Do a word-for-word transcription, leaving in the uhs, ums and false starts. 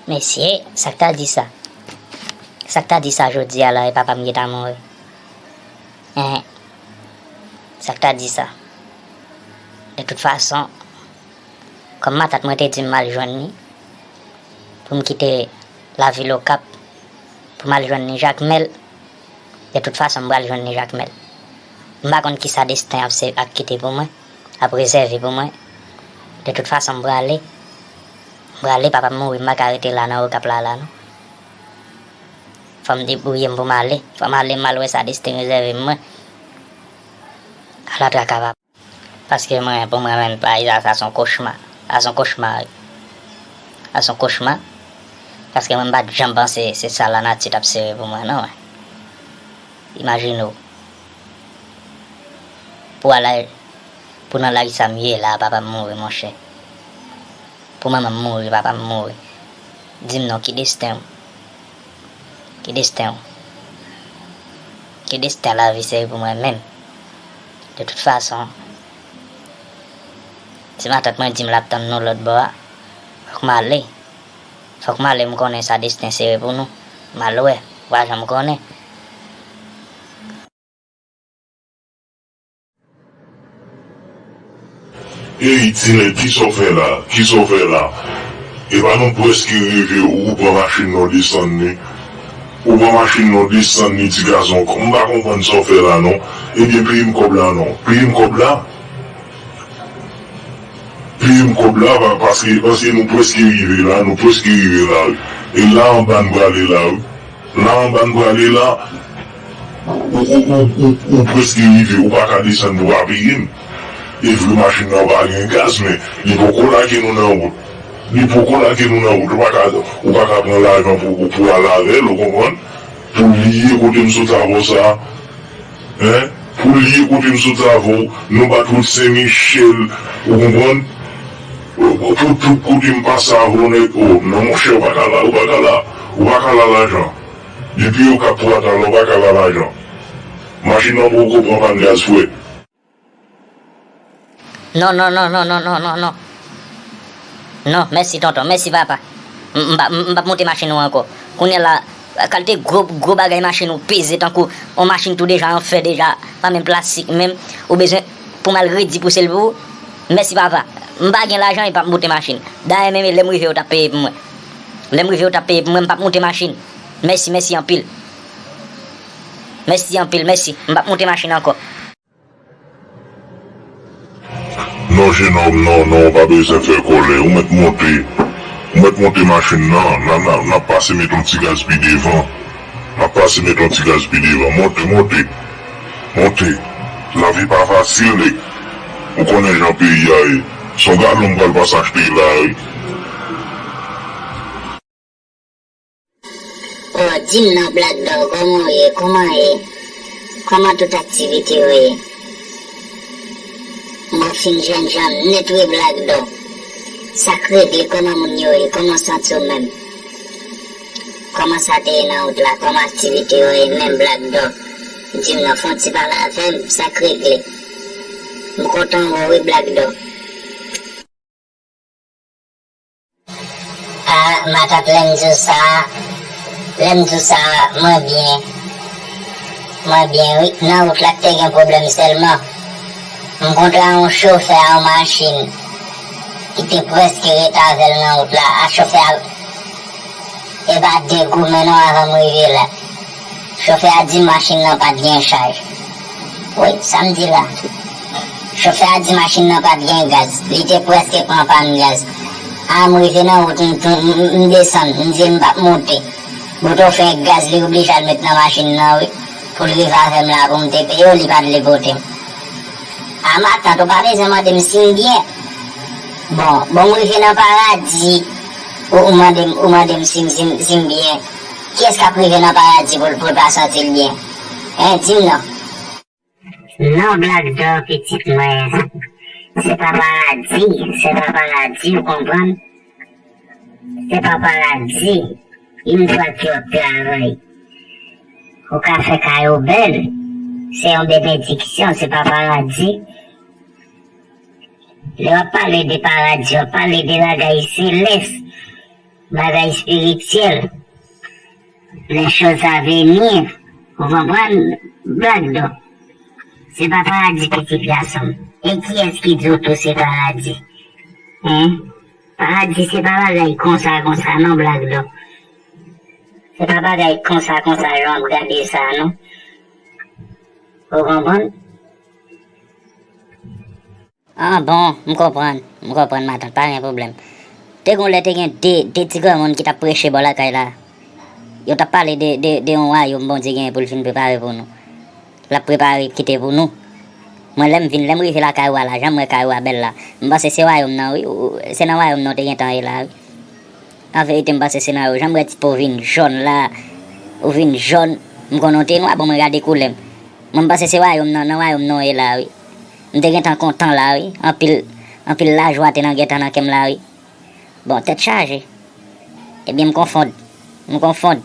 Mesye, sa k ta di sa? Sa k ta di sa jodi a la e papa m ki ta mouri? Enhen. Sa k ta di sa? De tout fason, kòm matant mwen te di m m al jwenn li, pou m kite lavil Okap, pou m al jwenn li Jakmèl, de tout fason m pral jwenn li Jakmèl. M pa konn kisa desten ap se-, ap kite pou mwen, ap rezève pou mwen. De tout fason m prale. M prale, papa m mouri, m pa ka rete la nan Okap la la non. Fò m debouye m pou m ale. Fò m ale, m al wè sa desten rezève m mwen. Ala traka papa. Paske mwen, pou mwen menm, pa, sa, sa se yon kochma. Sa se yon kochma, wi. Sa se yon kochma. Paske mwen, m pa t janm panse se sa lanati t ap sere pou mwen, non, wi. Imajine w. Pou al, pou nan laj sa m ye la, papa m mouri, monchè. Pou manman m mouri, papa m mouri. Di m non, ki desten w? Ki desten w? Ki desten lavi se pou mwen menm? De tout fason, si matant mwen di m l ap tann nou lòt bò a, fòk m ale. Fòk m ale, m konnen sa desten sere pou nou. M al wè, ou pa janm konnen. Ey, ti nèg, kisa w fè la? Kisa w fè la? Epa nou prèske rive, ou pran machin nan, w desann li. Ou pran machin nan, w desann li, ti gason. M pa konprann sa w fè la, non. Ebyen, peye m kòb la, non. Peye m kòb la. Peye m kòb la, pa-, paske, paske nou prèske rive la, nou prèske rive la, wi. E la anba n prale la, wi. La anba n prale la, ou, ou, ou, ou, ou prèske rive, ou pa ka desann pou pa peye m. E vre machin nan pa gen gaz, men li poko lage nou nan wout. Li poko lage nou nan wout. Ou pa ka, ou pa ka pran lajan pou, pou, pou al avè l, ou konprann? Pou l ye kote m sot avè w sa. Hein? Pou l ye kote m sot avè w, nou bat wout Sen Michèl, ou konprann? Pou tout kote m pase avè w nèg, o, non, monchè, ou pa ka la, ou pa ka la, ou pa ka la lajan. Depi yo ka pou atala, ou pa ka la lajan. Machin nan poko pran pàn gaz, frè. Non, non, non, non. Non, mèsi, tonton. Mèsi, papa. M, m pa, m, m p ap monte machin ou ankò. Kounye a la, kalite gwo, gwo bagay machin ou peze tankou yon machin tou deja an fè deja, pa menm plastik menm. Ou bezwen pou m al redi pouse l pou ou? Mèsi, papa. M pa gen lajan e p ap monte machin. Dayè, menm lè m rive, yo t ap peye pou mwen. Lè m rive, yo t ap peye pou mwen, m p ap monte machin. Mèsi, mèsi anpil. Mèsi anpil, mèsi. M p ap monte machin ankò. Non, jenòm, non, non, ou pa bezwen fè kòlè. Ou mèt monte. Ou mèt monte machin nan. N a, n a, n ap pase met yon ti gaz pi devan. N ap pase met yon ti gaz pi devan. Monte, monte. Monte. Lavi pa fasil, nèg. Ou konnen jan peyi a ye. Se yon galon m pral pase achte la, wi. O, di m non, Black Dog, kòman w ye? Kòman w ye? Kòman tout aktivite yo ye? Mwen fin jènjan nèt wi, Black Dog. Sa k regle? Kòman moun yo ye? Kòman w santi w menm? Kòman sa te ye nan wout la? Kòman aktivite yo ye menm, Black Dog? Di m non, fè yon ti pale avè m, sa k regle? M kontan wè w wi, Black Dog. A, matant, lè m di w sa, lè m di w sa, mwen byen. Mwen byen, wi. Nan wout la k te gen pwoblèm sèlman. M kontre a yon chofè a yon machin ki te prèske rete avè l nan wout la. A, chofè a, e pa de goumen non avan m rive la. Chofè a di m machin nan pa t gen chaj. Wi, sa m di la. Chofè a di machin nan pa t gen gaz. Li te prèske pran pàn gaz. A, m rive nan wout, m, m, m, m desann. M di l m p ap monte. Boto fè gaz, li oblije al met nan machin nan, wi. Pou l rive avè m la pou m te peye w, li pa t vle pote m. A, matant, ou pa bezwen mande m si m byen. Bon, bon, m rive nan paradi. Ou, ou mande m, ou mande m si m, si m, si m byen. Kiyès k ap rive nan paradi pou l, pou l pa santi l byen? Hein, di m non. Non, Black Dog, pitit mwen. Se pa paradi, se pa paradi, ou konprann? Se pa paradi. Yon fwa ke w ap travay, ou ka fè kay ou bèl. Se yon benediksyon, se pa paradi. Lè w ap pale de paradi, w ap pale de bagay selès. Bagay espirityèl. Les choses à venir. Ou konprann? Black Dog. Se pa paradi pitit gason m. E kiyès ki di w tou se paradi? Hein? Paradi se pa bagay konsa konsa non, Black Dog. Se pa bagay konsa konsa jan w ap gade sa non. Ou konprann? Ah bon, m konprann, m konprann matant, pa gen pwoblèm. Te gon lè te gen de, de ti granmoun ki t ap preche bò lakay la. Yo t ap pale de, de, de yon wayòm Bondye genyen pou l fin prepare pou nou. L ap prepare kite pou nou. Mwen lè m vin, lè m rive lakay ou a la, jan m wè kay ou a bèl la, m panse se wayòm nan wi, ou- se nan wayòm nan ou te gentan ye la wi. An verite m panse se nan yo, jan m wè ti po vin jòn la, ou vin jòn, m konnen ou te nwa, bon mwen gade koulè m. Mwen m panse se wayòm nan, nan wayòm nan ou ye la wi. M te gentan kontan la wi, anpil, anpil lajwa te nan gentan nan kè m la wi. Bon, tèt chaje. Ebyen m konfonn, m konfonn.